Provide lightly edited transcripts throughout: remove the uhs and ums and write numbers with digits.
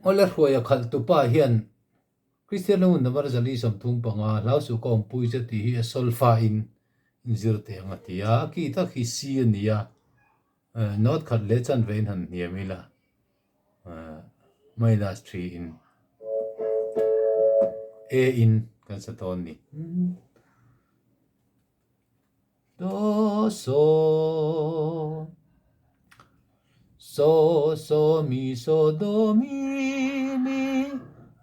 Awle hruaia khalh tupa hian Kristian lo number 435 hlau suh ka awmpui che tih hi a solfa in inzir teh ang a ti a, a ki tak hi C a ni a, note khat leh chanve in han hniam ila minus 3 in A in kan sa dawn ni. Do so so so mi so do mi mi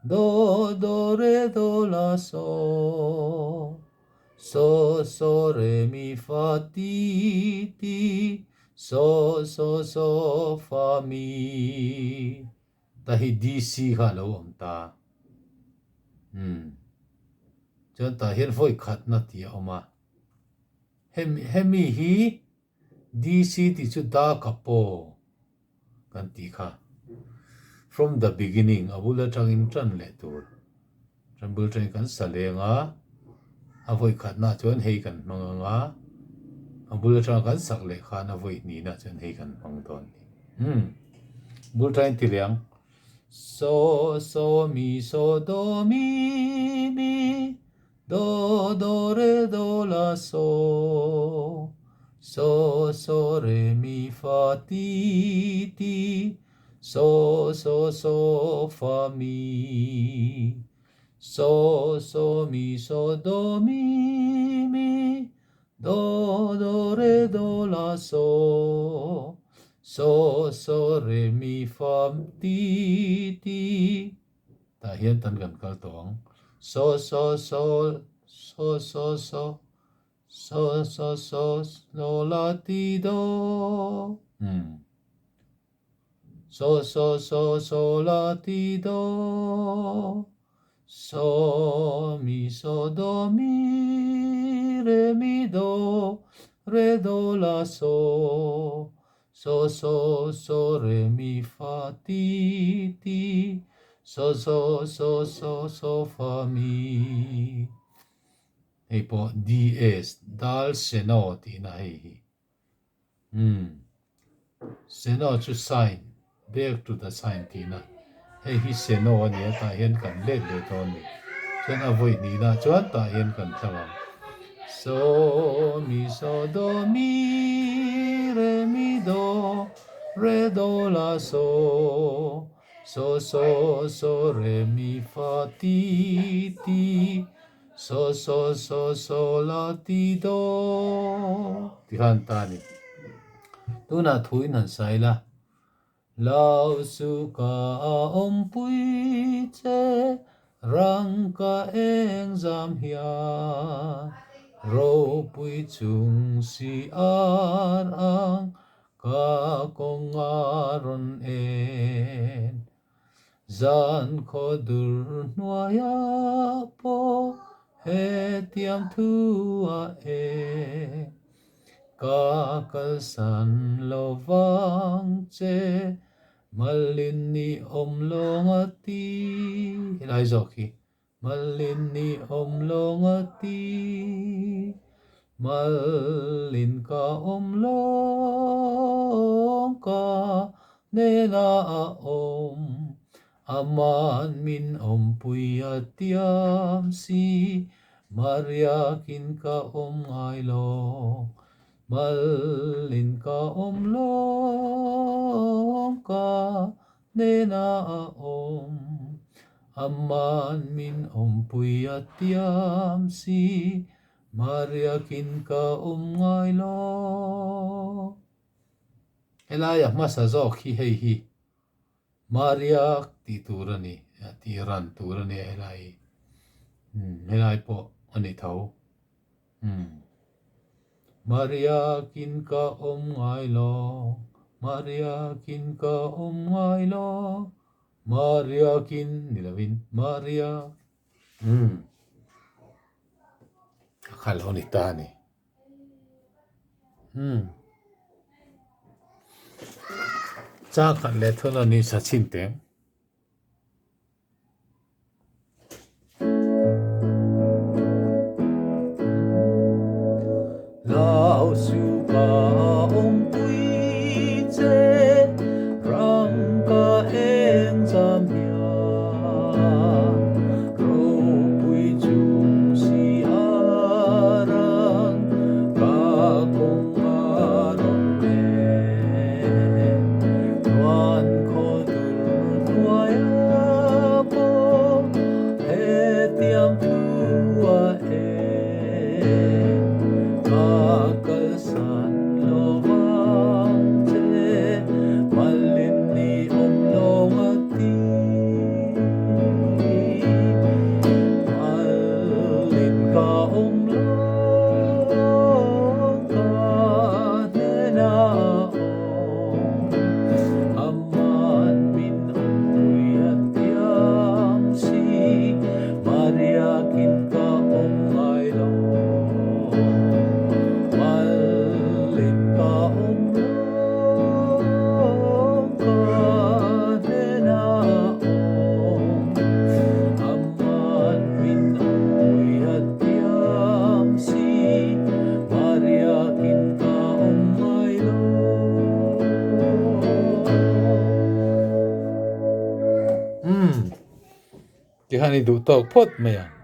do do re do la so so so re mi fa ti ti so so so fa mi Ta hi DC kha a lo awm ta. Umm. Chuan tah hian vawi khatna tih a awm a. Hemi hemi hi DC tih chu Da Ka Paw kan tih kha. From the beginning a bul atangin tan leh tur. Tan bul atangin kan sa leng a, a vawi khatna chuan hei kan hmang ang a, a bul atanga kan sak leh khan a vawi hnihna chuan hei kan hmang dawn a ni. Umm. Bul atangin ti leh ang. So so mi so do mi mi do do re do la so so so re mi fa ti ti so so so fa mi so so mi so do mi mi Do do re do la so so so re mi fa ti ti tah hian tan kan kal tawh ang so so so so so so so so so so la ti do umm so so so so la ti do So mi so do mi re mi do re do la so so so so re mi fa ti ti so so so so so fa mi. Hei pawh DS dal seno tihna hei hi. Umm. Seno chu sign, back to the sign tihna. Hei hi Seno a nia, tah hian kan let leh dawn a ni. Chuan a vawi hnihna chuan tah hian kan tlang ang. So, mi so do mi re mi do re do la so so so so re mi fa ti ti So so so so la ti do ti khan ta ni. Tunah thu in han sai la. Lau su ka awmpui che rang ka eng zam hian ropui chung si ar ang ka kawng a rawn en. Zan khaw dur hnuaiah pawh hetiang thu a e. Ka kalsan lo vang che malin ni awm lawng a ti. Helai zawk hi malin ni awm lawng a ti. Malin ka awm lawng ka hnena a awm, Aman min awmpui a tiam si, Mariakin ka awm ngai lo, Malin ka awm lawng ka hnena a awm, Aman min awmpui a tiam si, Mariakin ka awm ngai lo. Helaia hmasa zawk hi hei hi Mariak tih tur a ni, tih ran tur a nia helai hi. Umm helai pawh a ni tho. Umm Mariakin ka awm ngai lo, Mariakin ka awm ngai lo, Mariakin ni lovin Maria. Umm a kha lo ni ta a ni. Umm chang khat leh thun a ni sa chhin teng. Lau su ka awm pui che rang ka eng zam hian. Tikhan i duh tawk phawt mai ang.